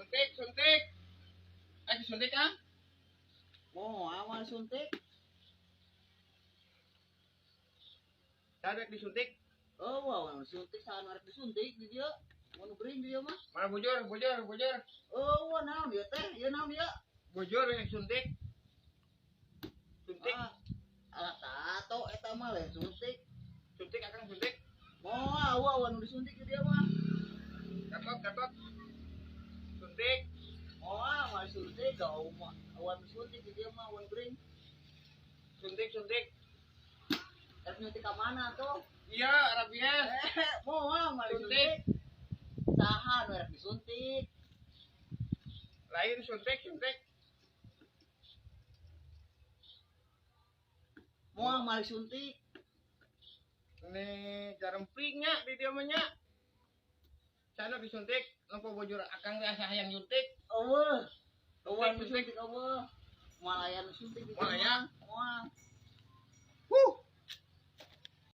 Suntik, suntik. Ayo suntik ah. Mau awal suntik. Sadek disuntik. Oh, wow, suntik saha arek disuntik di dieu. Mun bering di dieu mah. Mana bujur, bujur, bujur. Oh, wah, naon ieu teh? Ieu naon ieu? Bujur yang suntik. Suntik. Ah, alah tato eta mah lain suntik. Suntik akang suntik. Moal, wah, nu disuntik di dieu mah. Gatot, gatot. Suntik. Moal, mah suntik gak mah. Awan suntik di dieu mah awan bering. Suntik, suntik. Erek nyuntik ka mana tuh? Iya, rabies. Moal mah Suntik. disuntik. Saha nu erek disuntik? Lain suntik, suntik. Moal mah disuntik. Ini jarum pringnya di dieu mah nya. Sana disuntik, nempo bujur akang teh asa hayang nyuntik. Eueuh. Eueuh Suntik, disuntik eueuh. Moal aya nu suntik di dieu Moal aya? mah. Moal.